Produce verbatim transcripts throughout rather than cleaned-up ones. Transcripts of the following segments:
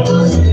Alelouya.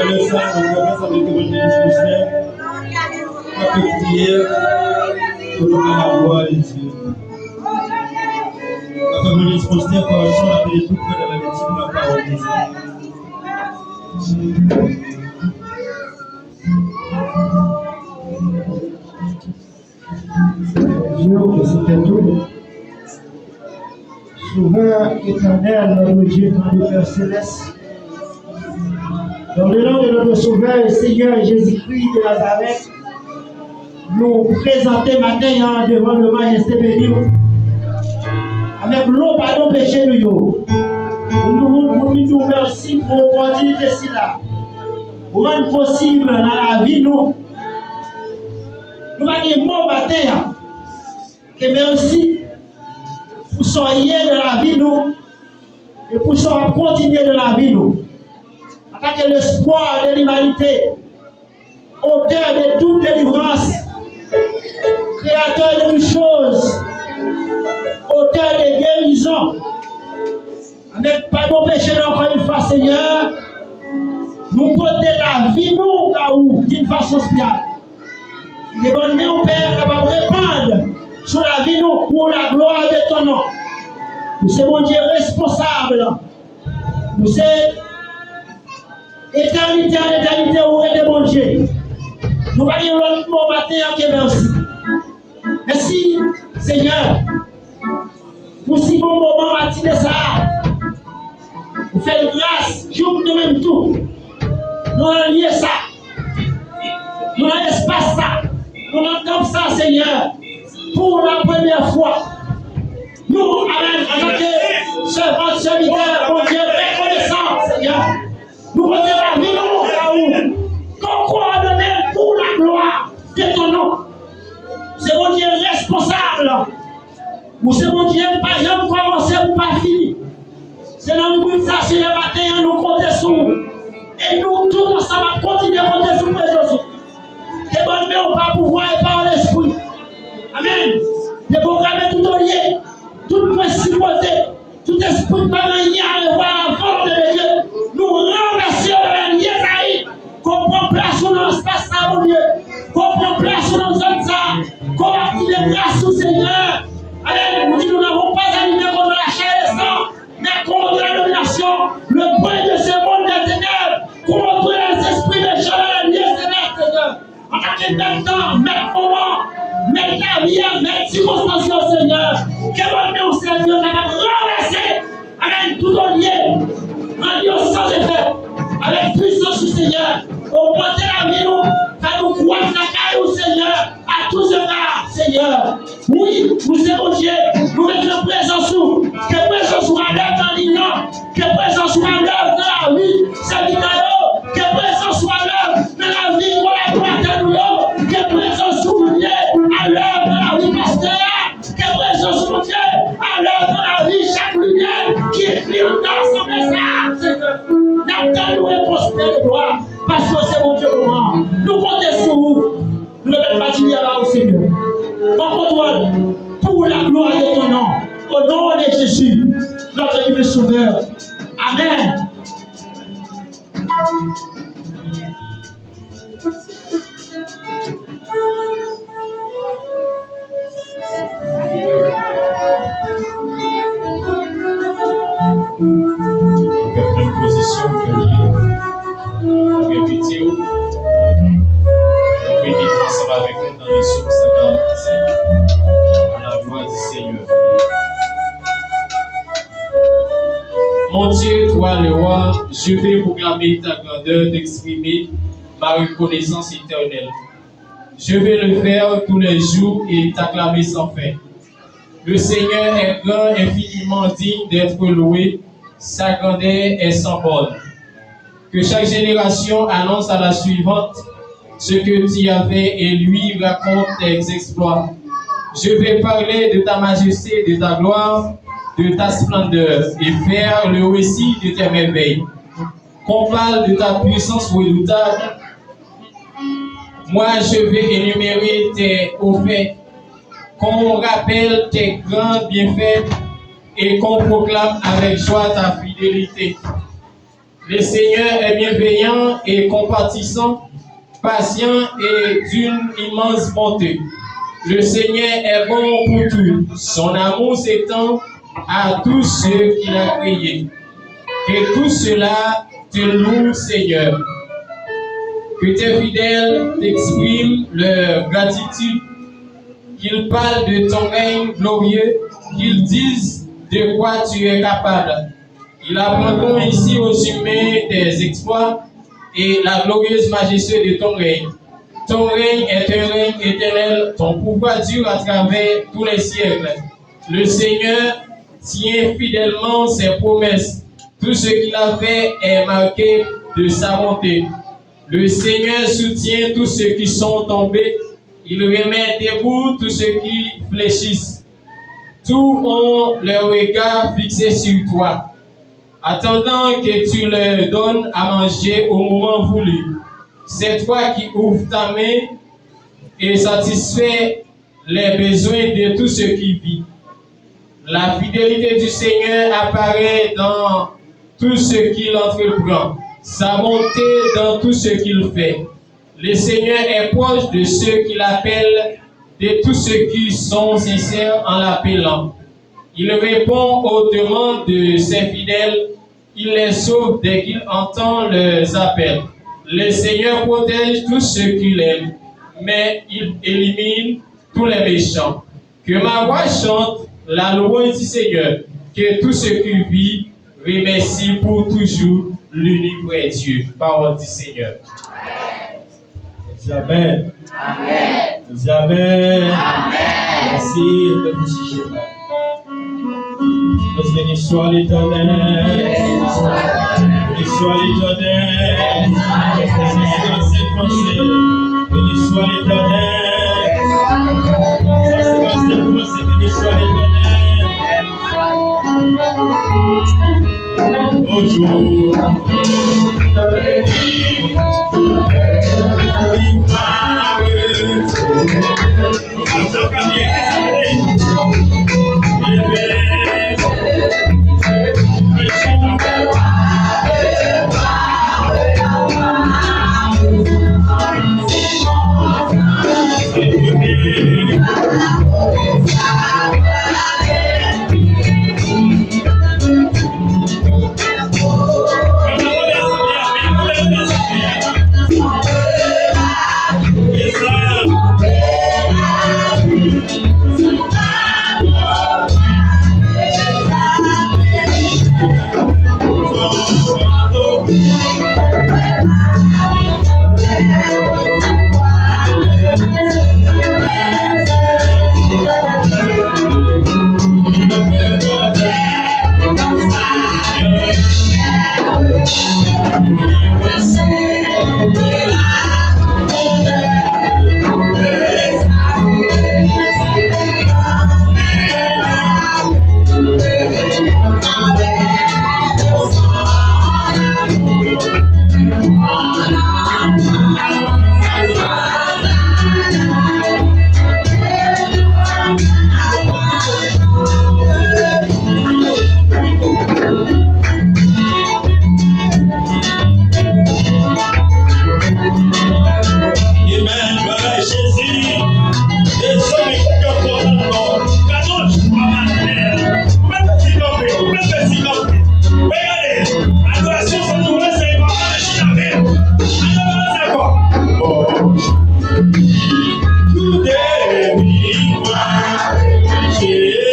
Nan sa, nou reprezante Evanjelis Mistè, k ap fè priyè pou nou ka ba glwa a Dye. K ap fè Evanjelis Mistè, kòrèksyon, apele tout frè nan lalèt, sou la pawòl de Dye. Dieu, que c'était tout. Sauveur éternel, notre Dieu, notre Père céleste, dans le nom de notre Sauveur et Seigneur Jésus-Christ de Nazareth, nou prezante maten an devan le Majeste beni w, avèk lon padon peche nou yo. Nou, nou, nou di w mèsi pou opòtinite sila ou rann posib nan lavi nou. Nou pa gen mo maten an ke mèsi pou sa w ye nan lavi nou e pou sa w ap kontinye nan lavi nou. Antanke lespwa de limanite, otè de tout delivrans, kreyatè de tout choz, otè de gerizon, avèk padon peche nou ankò yon fwa, Senyè, nou pote lavi nou ba ou d'une façon spéciale. Demann men w, Pè, kapab repann sou lavi nou pour la gloire de ton nom. Ou se Bondye responsab. Ou se etènite an etènite, ou rete Bondye. Nou pa gen lòt mo maten an ke mèsi. Mèsi, Senyè, pou si bon moman matine sa a. Ou fè l gras, jouk nou menm tou. Nou nan lye sa. Nou nan espas sa, nou nan tanp sa, Senyè, pou la premyè fwa. Nou, amèn, antanke sèvant, sèvitè, Bondye, rekonesan, Senyè. Nou pote lavi nou ba ou. Ke w kowòdone l pou la glwa de ton non. Se Bondye responsab. Ou se Bondye ki pa janm kòmanse pou pa fini. Se nan minit sa, Senyè, maten an, nou konte sou ou. E nou tout ansanm ap kontinye konte sou prezans ou. Te ban men w pa pouvwa e pa lespri. Amèn. Deprograme tout olye, tout prensip kote, tout espri ki pa gen anyen a wè avèk la volonte de Dye. Nou ranvèse yo nan lye sa. Ke w pran plas ou nan espas sa, Bondye. Ke w pran plas ou nan zòn sa. Ke w aktive gras ou, Senyè. Amèn. Ou di nou n avons pas à lutter contre la chair et le sang, mais contre la domination, le prince de ce monde des ténèbres, contre les esprits méchants dans les lieux célestes, Senyè. Antanke mèt tan, mèt moman, mèt lavi a, mèt sikonstans yo, Senyè. Ke Bondye ou sèvi yo kapab ranvèse. Amèn. Tout olye, rann yo san efè. Avèk pwisans ou, Senyè, ogmante lavi nou, fè nou kwè lakay ou, Senyè, à tous égards, Senyè. Wi, ou se Bondye, nou mete nan prezans ou, ke prezans ou alèv nan liy nan, ke prezans ou alèv nan lavi sèvitè yo, ke prezans ou alèv nan lavi kolaboratè nou yo, ke prezans ou Bondye alèv nan lavi pastè a. Ke prezans Bondye alèv nan lavi chak limyè ki ekri anndan asanble sa a, Senyè. N ap tann yon repons plen de glwa, paske w se Bondye moman an. Nou konte sou ou. Nou remèt match la ba ou, Senyè. Pran kontwòl pou la gloire de ton nom. Au nom de Jésus, notre divin Sauveur. Amen. Ou ka pran pozisyon w, fè byen. Ou gen pitye w. Ou vini ansanm avèk nou nan le psaume cent quarante-cinq. À la gloire du Seigneur. Mon Dieu, toi le roi, je vais proclamer ta grandeur, t'exprimer ma reconnaissance éternelle. Je vais le faire tous les jours et t'acclamer sans fin. Le Seigneur est grand, infiniment digne d'être loué, sa grandeur est sans borne. Que chaque génération annonce à la suivante ce que tu as fait et lui raconte tes exploits. Je vais parler de ta majesté, de ta gloire, de ta splendeur et faire le récit de tes merveilles. Qu'on parle de ta puissance redoutable. Moi, je vais énumérer tes hauts faits, qu'on rappelle tes grands bienfaits et qu'on proclame avec joie ta fidélité. Le Seigneur est bienveillant et compatissant, patient et d'une immense bonté. Le Seigneur est bon pour tout. Son amour s'étend à tous ceux qu'il a créés. Que tout cela te loue, Seigneur. Que tes fidèles t'expriment leur gratitude, qu'ils parlent de ton règne glorieux, qu'ils disent de quoi tu es capable. Ils apprendront ainsi aux humains tes exploits et la glorieuse majesté de ton règne. Ton règne est un règne éternel, ton pouvoir dure à travers tous les siècles. Le Seigneur tient fidèlement ses promesses. Tout ce qu'il a fait est marqué de sa bonté. Le Seigneur soutient tous ceux qui sont tombés, il remet debout tous ceux qui fléchissent. Tous ont leur regard fixé sur toi, attendant que tu leur donnes à manger au moment voulu. C'est toi qui ouvres ta main et satisfais les besoins de tout ce qui vit. La fidélité du Seigneur apparaît dans tout ce qu'il entreprend, sa bonté dans tout ce qu'il fait. Le Seigneur est proche de ceux qui l'appellent, de tous ceux qui sont sincères en l'appelant. Il répond aux demandes de ses fidèles, il les sauve dès qu'il entend leurs appels. Le Seigneur protège tous ceux qu'il aime, mais il élimine tous les méchants. Que ma voix chante la louange du Seigneur, que tout ce qui vit remercie pour toujours l'unique vrai Dieu. Parole du Seigneur. Di amèn. Di amèn. Mèsi. Beni swa Letènèl. Beni swa Letènèl. Sa se pa sèl panse. Beni swa Letènèl. Sa se pa sèl panse. Beni swa Letènèl. Bonjou. Amen. Bagay Jezi. Mezanmi, kote w pran nan non? Katouch, papa Daniel. Ou mèt fè ti kanpe, ou mèt fè ti kanpe. Mwen gade, adorasyon sa nou wè, se papa de chita menm. Adorasyon sa kwa? Bon. Tout est victoire, Jésus.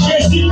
Jezi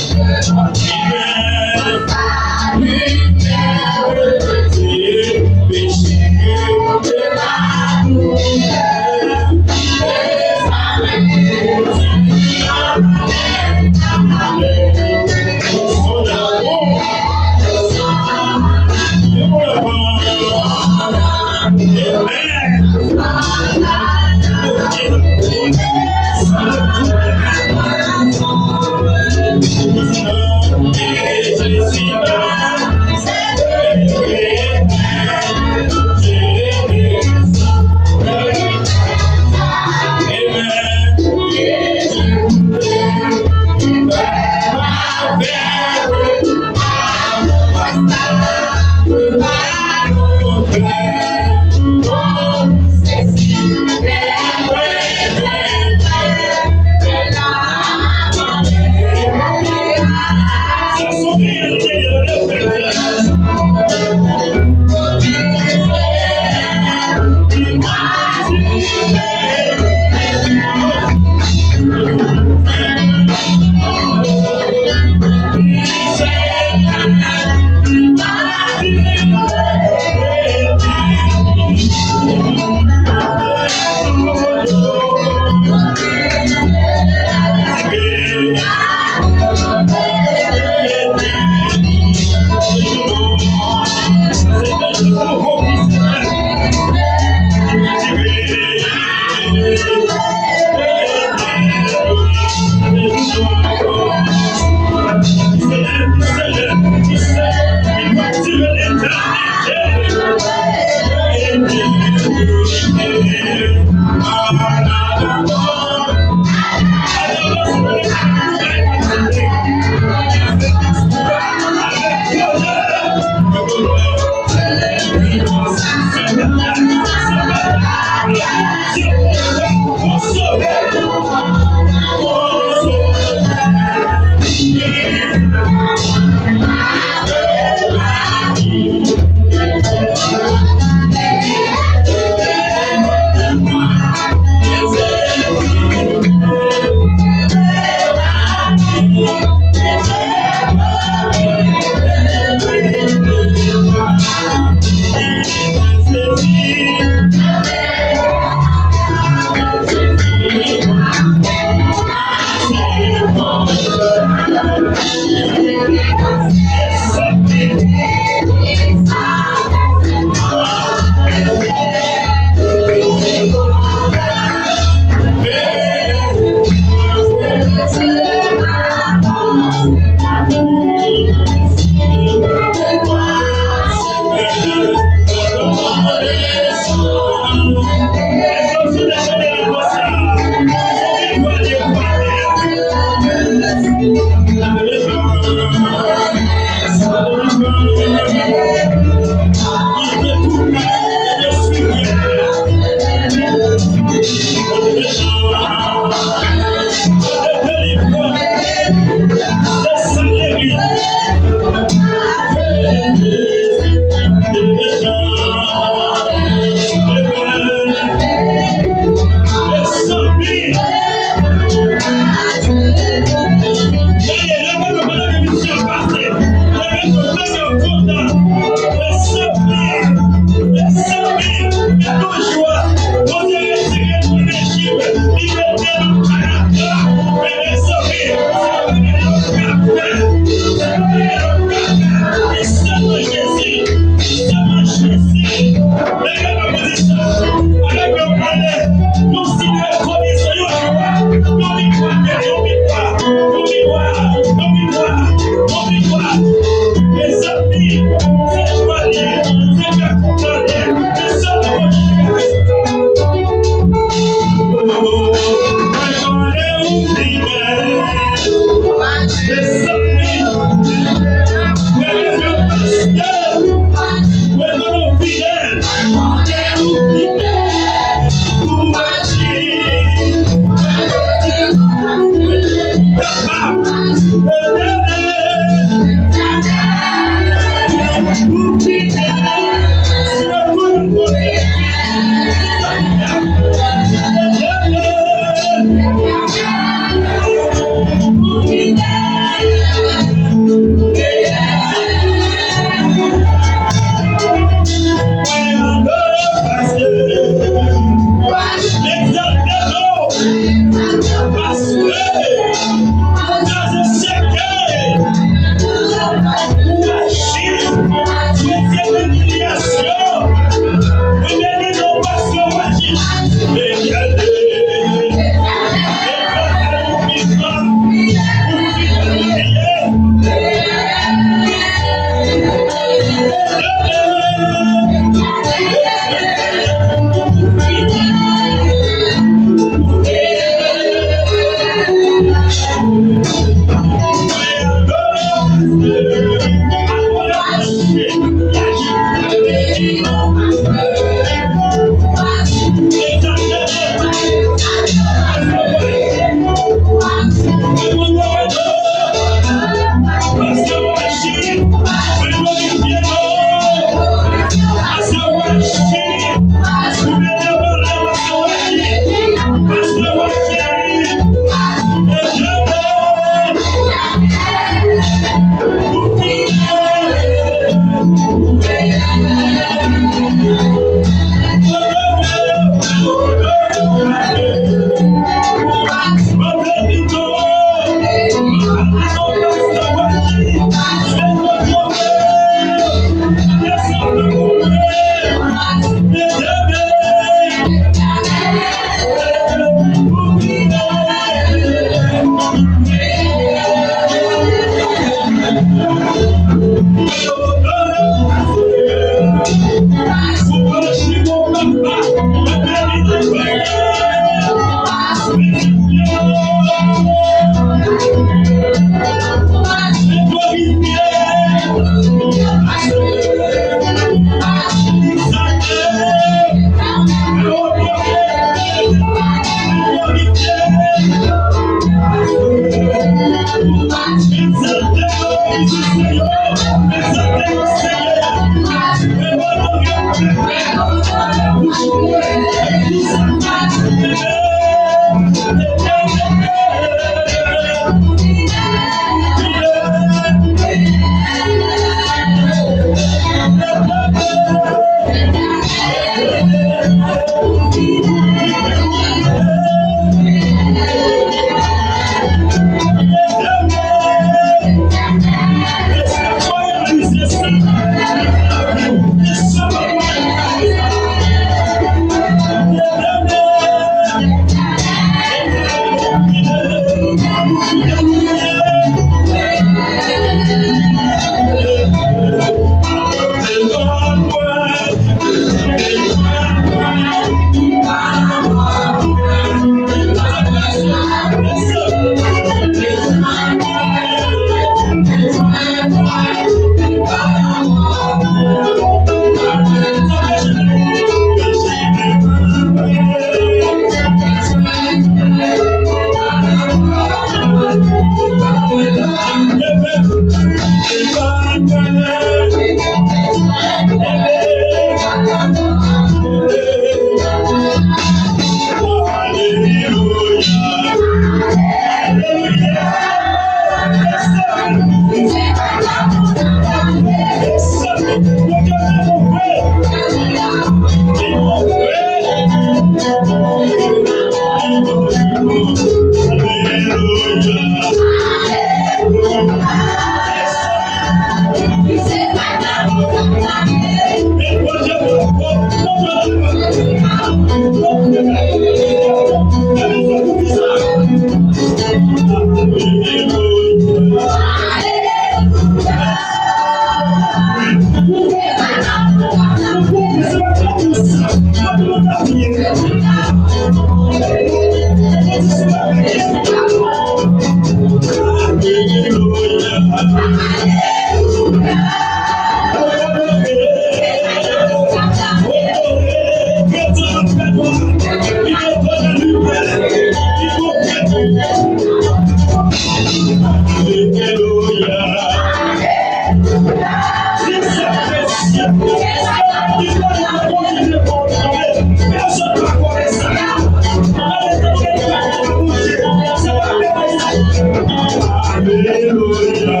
Alelouya.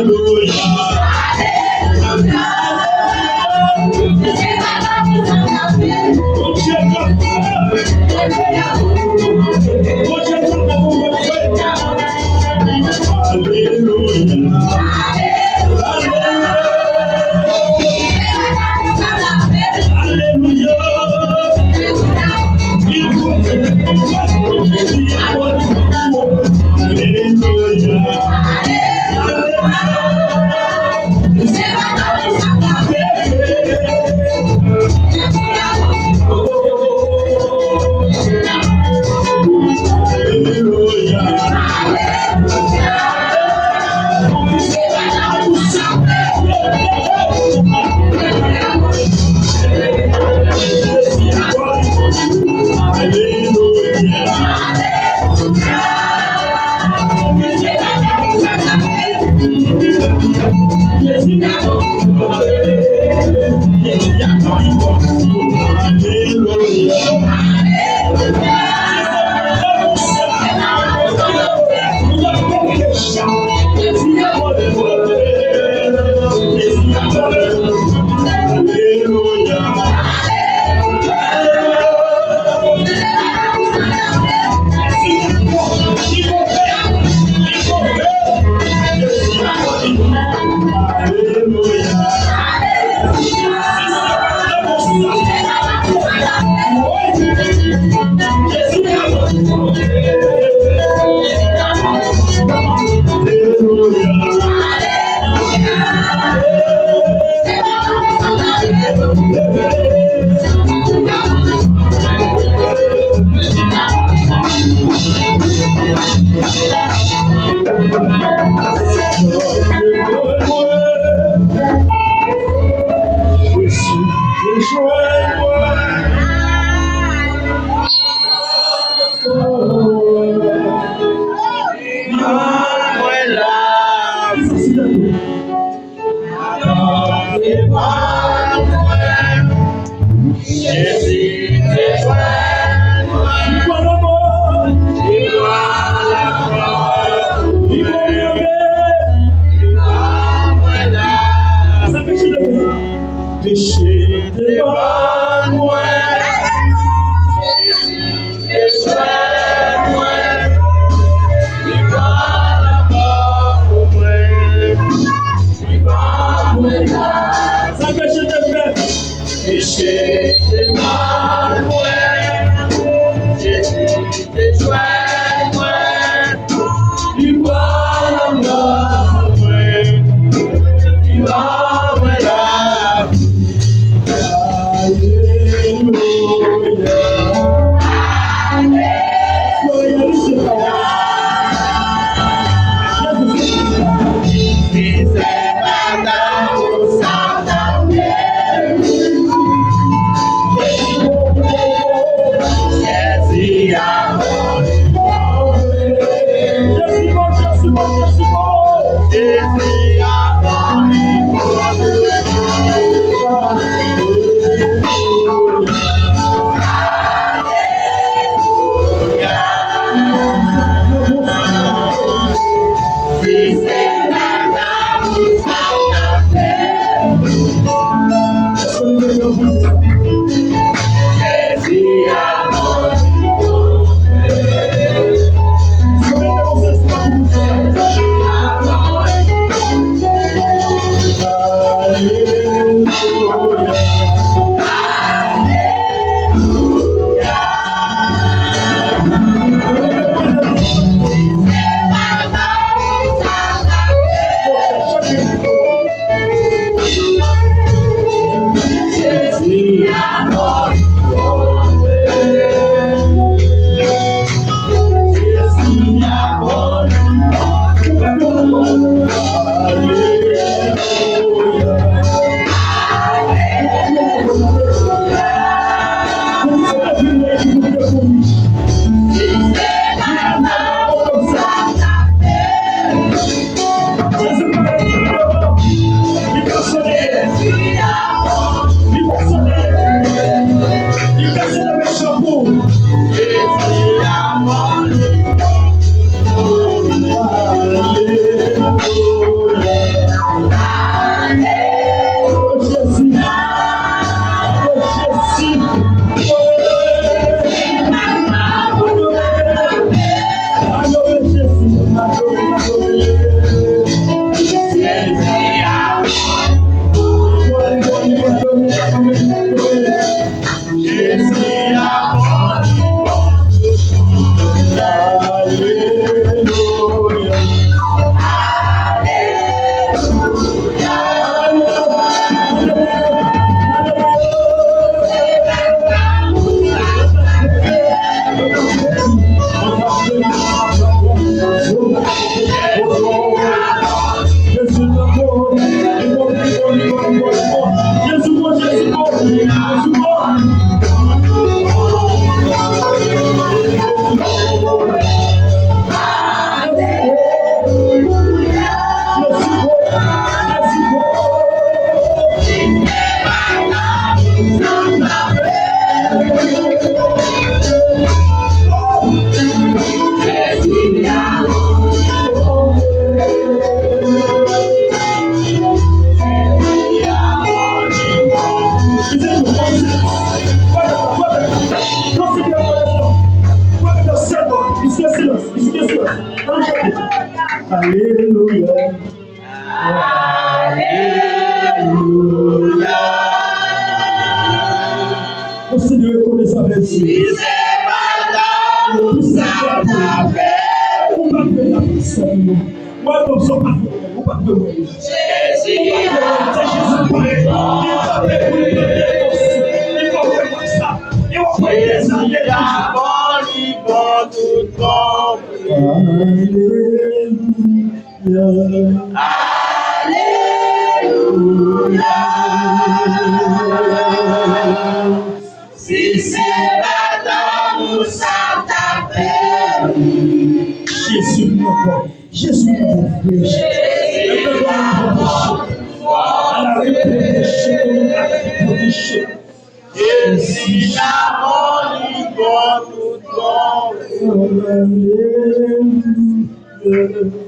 Alelouya. Jezi te jwenn mwen. Li pran lanmò. Li pran lanmò. Li pran lanmò. Sa peche te pran. Peche te pran mwen. Jezi te jwenn mwen. Li pran lanmò pou mwen. Li pran mwen. Sa peche te fè. Peche te pran mwen, Jezi te jwenn mwen, li pran lanmò mwen, li ban mwen lavi. Alelouya. Alelouya. Li pèsone, li pèsone mechan pou. Alelouya. Jezi. Jezi. Alelouya. Alelouya. Konsidere konnen sa bèl Jezi. Si se pa ta, ou sa ta fè. Ou pa t dwe la pou sa pou nou. Mwen, bon, sa pa fè, ou pa t dwe mwen. Jezi, se Jezi pare. Li kanpe pou li plante fòs. Li kanpe konsa. Li wè pran dèzè. Li bon, li bon, tout bon. Alelouya. Alelouya. Si se pa ta, ou sa ta pèdi. Jezi, nou bon. Jezi, nou bon. Jezi, nou bon. À la repos de chez nous, à la repos de chez nous. Jezi, li bon, li bon, tout bon. Alelouya.